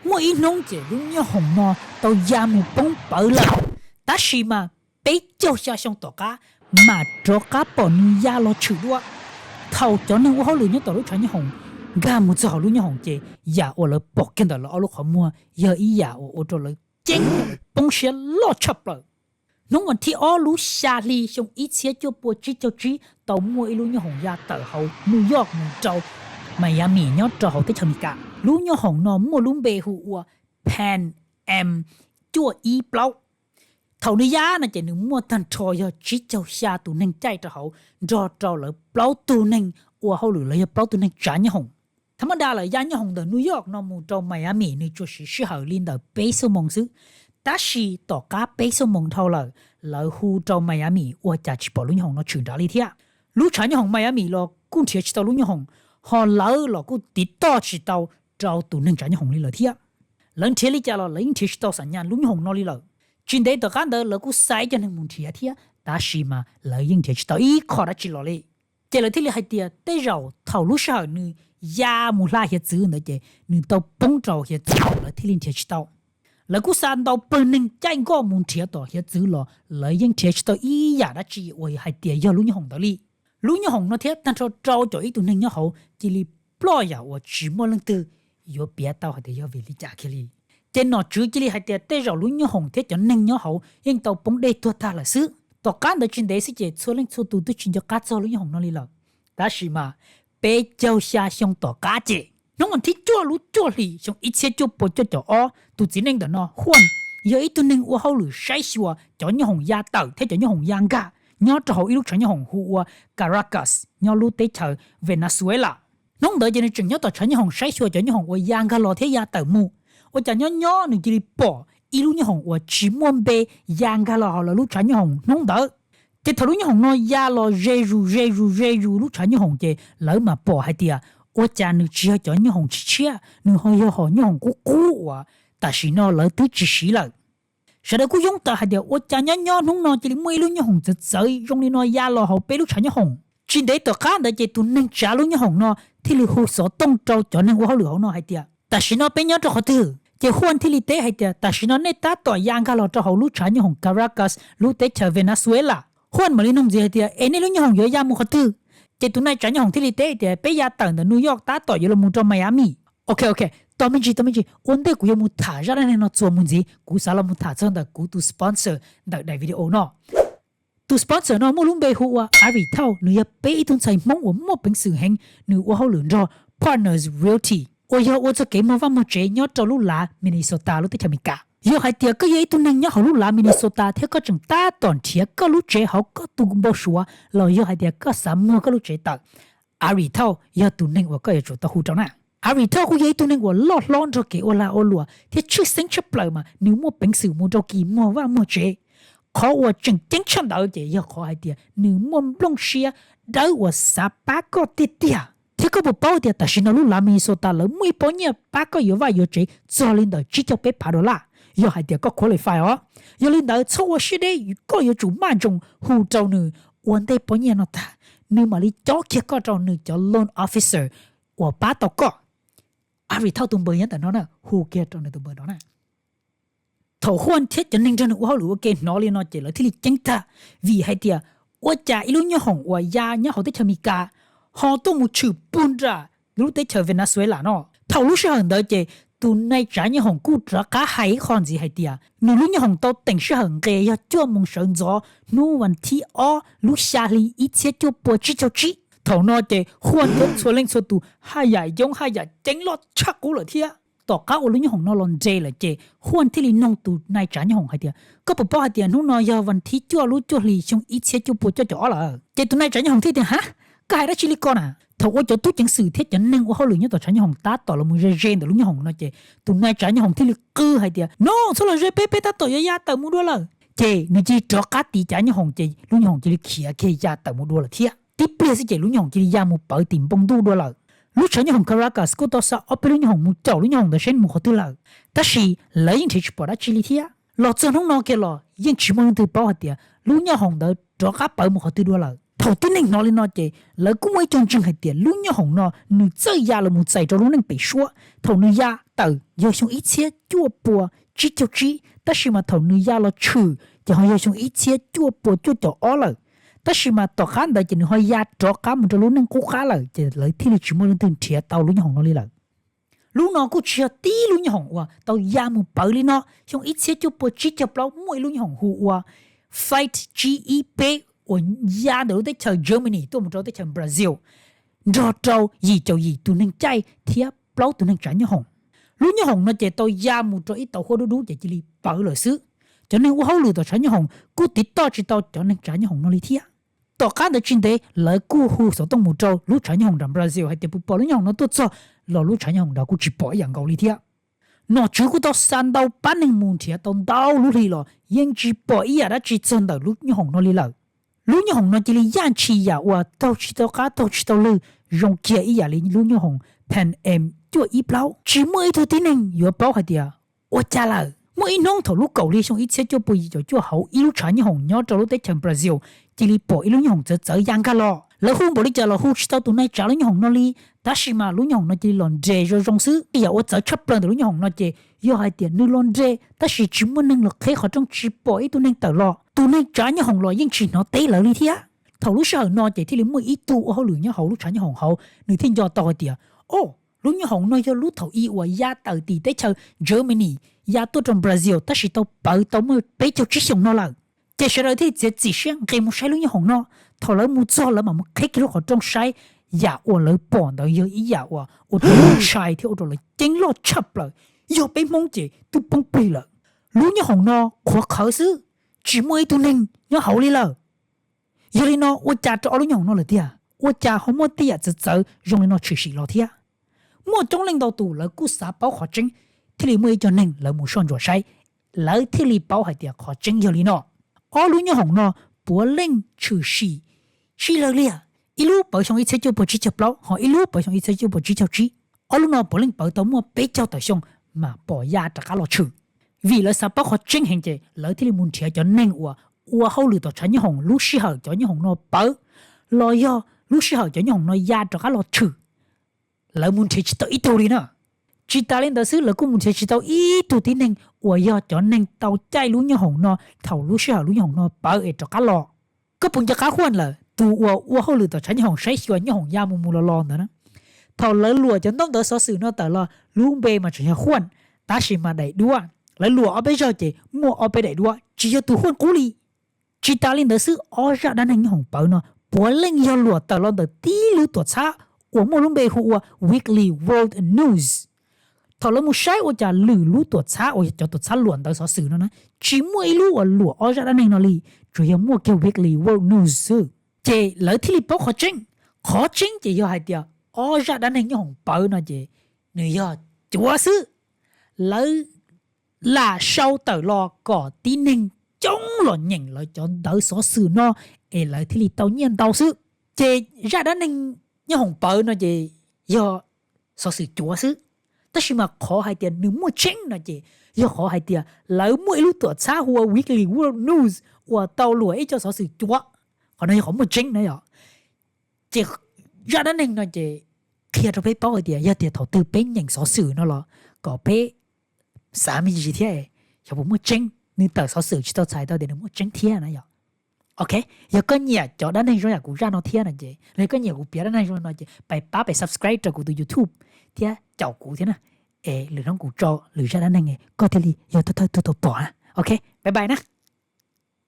Muaj ib hnub ces lub nyoob hoom no tau ya mus poob pawv lawm, tab sis mas peb caug xya xyoo tom qab mam rov qab pom nws ya los tshwm dua. Thaum cov neeg ua hauj lwm nyob tom lub tshav nyoob hoom nkag mus txog hauv lub nyoob hoom ces yam uas lawv pom kiag ntawm lawv ob lub qhov muag yog ib yam uas ua rau lawv ceeb, poob siab loj tshaj plaws. Hnub vas thib ob lub xya hli xyoo ib txhiab cuaj pua tsib caug tsib tau muaj ib lub nyoob hoom ya tawm hauv New York mus rau Miami nyob rau hauv teb chaws Amelikas. Lub nyoob hoom no muaj lub npe hu ua Pan Am cuaj ib plaub. Thaum nws ya no ces nws muaj tag nrho yog tsib caug xya tus neeg caij rau hauv nrog rau lawv plaub tug neeg ua hauj lwm los yog plaub tug neeg tsav nyoob hoom. Tha mab da lawm ya nyoob hoom ntawm New York no mus rau Miami nws tsuas siv sij hawm li ntawm peb xuab moos xwb, tab sis tom qab peb xuab moos dhau lawm lawv hu rau Miami ua cas tsis pom lub nyoob hoom no tshwm nrad li thiab. Lub tshav nyoob hoom Miami los kuj nrhiav tsis tau lub nyoob hoom, ho lawv los kuj tiv toj tsis tau rau tus neeg tsav nyoob hoom li lawm thiab. Lawv nrhiav li cas los lawv yeej nrhiav tsis tau xam nyas lub nyoob hoom no li lawm. Tsis ntev tom qab ntawd lawv kuj xa ib co neeg mus nrhiav thiab, tab sis mas lawv yeej nrhiav tsis tau ib qho dab tsi los li. Ces lawv thiaj li hais tias tej zaum thaum lub sij hawm nws ya mus hla hiav txwv ntawd ces nws tau poob rau hiav txwv lawv thiaj li nrhiav tsis tau. Lawv kuj xa ntau pawg neeg caij nkoj mus nrhiav tom hiav txwv los lawv yeej nrhiav tsis tau ib yam dab tsi uas hais tias yog lub nyoob hoom ntawd li. Lub nyoob hoom no thiab tag nrho rau caum ib tug neeg nyob hauv cia li ploj yam uas tsis muaj leej twg yuav piav tau hais tias yog vim li cas kiag li. Ces nom tswv cia li hais tias tej zaum lub nyoob hoom thiab cov neeg nyob hauv yeej tau poob dej tuag tag lawm xwb. Tom qab ntawd tsis ntev xwb ces txhua leej txhua tus twb tsis nco qab txog lub nyoob hoom no li lawm. Tab sis mas peb caug xya xyoo tom qab ces hnub vas thib cuaj lub cuaj hlis xyoo ib txhiab cuaj pua cuaj caum ob tus txiv neej ntawm no Juan yog ib tug neeg ua hauj lwm saib xyuas cov nyoob hoom ya tawm thiab cov nyoob hoom ya nkag nyob rau hauv ib lub tshav nyoob hoom hu ua Caracas nyob lub teb chaws Venezuela. Hnub ntawd ces nws tseem nyob tom tshav nyoob hoom saib xyuas cov nyoob hoom uas ya nkag los thiab ya tawm mus. Ua cas nyob nyob nws cia li pom ib lub nyoob hoom uas tsis muaj npe ya nkag los hauv lawv lub tshav nyoob hoom hnub ntawd. Ces thaum lub nyoob hoom no ya los ze zus ze zus ze zus lub tshav nyoob hoom ces lawv mam pom hais tias ua cas nws tsis yog cov nyoob hoom tshiab tshiab, nws ho yog hom nyoob hoom qub qub uas tam sim no lawv twb tsis siv lawm. Sawv daws kuj yoob tawm hais tias ua cas nyob nyob hnub no cia li muaj ib lub nyoob hoom txawv txawv zoo li no ya los hauv peb lub tshav nyoob hoom. Tsis ntev tom qab ntawd ces tus neeg tsav lub nyoob hoom no thiaj li hu xov tooj rau cov neeg ua hauj lwm hauv no hais tias tam sim no peb nyob rau qhov twg. Ces Juan thiaj li teb hais tias tam sim no nej tab tom ya nkag los rau hauv lub tshav nyoob hoom Caracas lub teb chaws Venezuela. Juan mam li nug ntxiv hais tias es nej lub nyoob hoom yuav ya mus qhov twg? Ces tus nai tsav nyoob hoom thiaj li teb tias peb ya tawm ntawm New York tab tom yuav los mus rau Miami. Ok ok, tos me ntsis tos me ntsis, ua ntej kuv yuav mus tham zaj dab neeg no txuas mus ntxiv kuv xav los mus tham txog ntawm kuv tus sponsor ntawm daim video no. Tus sponsor no muaj lub npe hu ua Ivy Tau, nws yog peb ib tug ntxhais Hmoob uas muaj peev xwm heev, nws ua hauj lwm nrog Partners Realty uas yog ua txog kev muag vaj muag tsev nyob rau lub lav Minnesota lub teb chaws Amelikas. Yog hais tias koj yog ib tug neeg nyob hauv lub lav Minnesota thiab koj tseem tab tom nrhiav koj lub tsev hauv koj tus npau suav los yog hais tias koj xav muag koj lub tsev tawm, Ivy Tau yog tus neeg uas koj yuav tsum tau hu rau na. Ivy Tau kuj yog ib tug neeg uas loj hlob nrog kev ua lag ua luam thiab tshwj xeeb tshaj plaws mas nws muaj peev xwm mus rau kis muag vaj muag tsev. Qhov uas tseem ceeb tshaj ntawd ces yog qhov hais tias nws muaj nplooj siab dawb uas xav pab koj tiag tiag. Thiab koj puas paub tias tam sim no lub lav Minnesota lawv muaj ib pob nyiaj pab koj yuav vaj yuav tsev txog li ntawm tsib caug peb phav dollar, yog hais tias koj qualify os. Yog li ntawd txhob ua siab deb, koj yuav tsum maj nroos hu rau nws. Ua ntej pob nyiaj no tag, nws mam li cob kiag koj rau nws cov loan officer uas pab tau koj. Ivy Tau tus npawb nyob ntawm no na, hu kiag rau nws tus npawb no na. Thaum Juan thiab cov neeg nrog nws ua hauj lwm ua ke hnov li no ces lawv thiaj li ceeb tag, vim hais tias ua cas ib lub nyoob hoom uas ya nyob hauv teb chaws Amelikas ho tuaj mus tshwm puag nram lub teb chaws Venezuela no. Thaum lub sij hawm ntawd ces tus nai tsav nyoob hoom kuj rov qab hais ib qho ntxiv hais tias nws lub nyoob hoom tau teem sij hawm nqes yog cuaj moos sawv ntxov hnub vas thib ob lub xya hli ib txhiab cuaj pua tsib caug tsib. Thaum no ces Juan thiab txhua leej txhua tus haj yam yoob haj yam ceeb loj tshaj qub lawm thiab. Tom qab uas lub nyoob hoom no los nres lawm ces Juan thiaj li noog tus nai tsav nyoob hoom hais tias koj puas paub hais tias hnub no yog vas thib cuaj lub cuaj hlis xyoo ib txhiab cuaj pua cuaj caum ob lawm? Ces tus nai tsav nyoob hoom thiaj tias ha, koj hais dab tsi li ko na? Thaum uas cov tub ceev xwm thiab cov neeg ua hauj lwm nyob tom tshav nyoob hoom tab tom los mus ze ze ntawm lub nyoob hoom no ces tus nai tsav nyoob hoom thiaj li qw hais tias no txhob los ze peb, peb tab tom yuav ya tawm mus dua lawm. Ces nws cia li rov qab tiv cav nyoob hoom ces lub nyoob hoom cia li khiav kiag ya tawm mus dua lawm thiab. Tib pliag xwb ces lub nyoob hoom cia li ya mus pawv tim npoo ntuj dua lawm. Lub tshav nyoob hoom Caracas kuj tau xa ob peb lub nyoob hoom mus caum lub nyoob hoom ntawd seb mus qhov twg lawm, tab sis lawv yeej nrhiav tsis pom dab tsi li thiab. Los txog hnub no kiag los yeej tsis muaj leej twg paub hais tias lub nyoob hoom ntawd rov qab pawv mus qhov twg dua lawm. Thaum tib neeg hnov li no ces lawv kuj muaj ib co ntseeg hais tias lub nyooj hoom no nws txawj ya los mus txais rau lub neej pem suab. Thaum nws ya tawm yog xyoo ib txhiab cuaj pua tsib caug tsib, tab sis mas thaum nws ya los tshwm ces ho yog xyoo ib txhiab cuaj pua cuaj caum ob lawm. Tab sis mas tom qab ntawd ces nws ho ya rov qab mus rau lub neej qub qab lawm, ces lawv thiaj li tsis muaj leej twg nrhiav tau lub nyooj hoom no li lawm. Lub no kuj tsis yog tib lub nyooj hoom uas tau ya mus pawv li no. Xyoo ib txhiab cuaj pua tsib caug plaub muaj ib lub nyooj hoom hu ua Flight G ib peb uas ya ntawm lub teb chaws Germany tuaj mus rau teb chaws Brazil nrog rau yim caum yim tus neeg caij thiab plaub tus neeg tsav nyooj hoom. Lub nyooj hoom no ces tau ya mus rau ib tauv huab dub dub ces cia li pawv lawm xwb. Cov neeg ua hauj lwm tom tshav nyooj hoom kuj tiv toj tsis tau cov neeg tsav nyooj hoom no li thiab. Tom qab ntawd tsis ntev lawv kuj hu xov tooj mus rau lub tshav nyooj hoom nram Brazil hais tias puas pom lub nyooj hoom no tuaj txog los lub tshav nyooj hoom nrad kuj tsis pom ib yam nkaus li thiab. Nom tswv kuj tau xa ntau pab neeg mus nrhiav tau ntau lub hli los yeej tsis pom ib yam dab tsi txog ntawm lub nyooj hoom no li lawm. Lub nyooj hoom no cia li yaj ntshis yam uas taug tsis tau qab taug tsis tau lwg zoo kiag ib yam li lub nyooj hoom Pan Am cuaj ib plaub. Tsis muaj ib tug tib neeg yuav paub hais tias ua cas lawm. Muaj ib hnub thaum lub kaum hli xyoo ib txhiab cuaj pua yim caum cuaj hauv ib lub tshav nyooj hoom nyob rau lub teb chaws Brazil cia li pom ib lub nyooj hoom txawv txawv ya nkag los. Lawv hu npaum li cas los hu tsis tau tus neeg tsav lub nyooj hoom no li, tab sis mas lub nyooj hoom no cia li los nres zoo zoo xwb. Yam uas txawv tshaj plaws ntawm lub nyooj hoom no ces yog hais tias nws los nres tab sis tsis muaj neeg los qheb qhov rooj, tsis pom ib tug neeg tawm los. Tus neeg tsav nyooj hoom los yeej tsis hnov teb lawv li thiab. Thaum lub sij hawm no ces thiaj li muaj ib tug ua hauj lwm nyob hauv lub tshav nyooj hoom hauv, nws thiaj nco tau hais tias, o, lub nyooj hoom no yog lub thaum i uas ya tawm tim teb chaws Germany ya tuaj rau Brazil tab sis tau pawv tau muaj peb caug tsib xyoos no lawm. Ces sawv daws thiaj li txiav txim siab nqis mus saib lub nyooj hoom no. Thaum lawv mus txog lawv mam mus qheb kiag lub qhov rooj saib, yam uas lawv pom ntawd yog ib yam uas ua rau lawv ntshai thiab ua rau lawv ceeb loj tshaj plaws. Yog peb Hmoob ces twb poob plig lawm. Lub nyooj hoom no qhuav qhawv xwb, tsis muaj ib tug neeg nyob hauv li lawm. Yog li no ua cas rau ob lub nyooj hoom no lawm tiag? Ua cas ho muaj tej yam txawv txawv zoo li no tshwm sim los thiab? Muaj coob leej ntau tus lawv kuj xav paub qhov tseeb, thiaj li muaj ib co neeg lawv mus soj ntsuam saib, lawv thiaj li paub hais tias qhov tseeb yog li no. Ob lub nyooj hoom no puav leej tshwm sim sib law liag, ib lub pawv xyoo ib txhiab cuaj pua tsib caug plaub ho ib lub pawv xyoo ib txhiab cuaj pua tsib caug tsib. Ob lub no puav leej pawv tau muaj peb caug tawm xyoo mas pom ya rov qab los tshwm. Vim lawv xav paub qhov tseeb heev ces lawv thiaj li mus nrhiav cov neeg uas ua hauj lwm tom tshav nyooj hoom lub sij hawm cov nyooj hoom no pawv, los yog lub sij hawm cov nyooj hoom no ya rov qab los tshwm. Lawv mus nrhiav tsis tau ib tug li na. Tsis tas li ntawd xwb, lawv kuj mus nrhiav tsis tau ib tug tib neeg uas yog cov neeg tau caij lub nyooj hoom no thaum lub sij hawm lub nyooj hoom no pawv es rov qab los. Koj puas nco qab Huaj lawm, tus uas ua hauj lwm tom tshav nyooj hoom saib xyuas nyooj hoom ya mus mus los los ntawd na? Thaum lawv luam cov ntaub ntawv xov xwm no tawm los lub npe mas tseem yog Huaj, tab sis mas daim duab, lawv luam ob peb zaug ces muaj ob peb daim duab, tsis yog tus Huaj qub li. Tsis tas li ntawd xwb, ob zaj dab neeg nyooj hoom pawv no puav leej yog luam tawm los ntawm tib lub tuam txhab uas muaj lub npe hu ua Weekly World News. Thaum lawv mus saib ua cas lwm lub tuam txhab uas yog cov tuam txhab luam ntawv xov xwm no na, tsis muaj ib lub uas luam ob zaj dab neeg no li, tsuas yog muaj kiag Weekly World News xwb. Ces lawv thiaj li paub qhov tseeb. Qhov tseeb ces yog hais tias ob zaj dab neeg nyooj hoom pawv no ces nws yog cuav xwb. Lawv lam sau tawm los kom tib neeg coob los nyeem lawv cov ntawv xov xwm no es lawv thiaj li tau nyiaj ntau xwb. Ces zaj dab neeg nyooj hoom pawv no ces yog xov xwm cuav xwb. Tab sis mas qhov hais tias nws muaj tseeb no ces yog qhov hais tias lawv muaj ib lub tuam txhab hu ua Weekly World News uas tau luam ib co xov xwm cuav. Qhov no yog qhov muaj tseeb na yom. Ces zaj dab neeg no ces qhia rau peb paub hais tias yog tias thaum twg peb nyeem xov xwm no los kom peb xav me ntsis thiab, xyov puas muaj tseeb, nws tawm xov xwm tsis tau txhais tau tias nws muaj tseeb thiab na yom. Ok, yog koj nyiam cov dab neeg zoo yam kuv zaj no thiab no ces, los yog koj nyiam kuv piav dab neeg zoo no ces pab pab pab subscribe rau kuv tus YouTube thiab caum kuv thiab na. Es lwm hnub kuv tso lwm zaj dab neeg koj thiaj li yog thawj thawj tug tau pom na. Ok, bye bye na.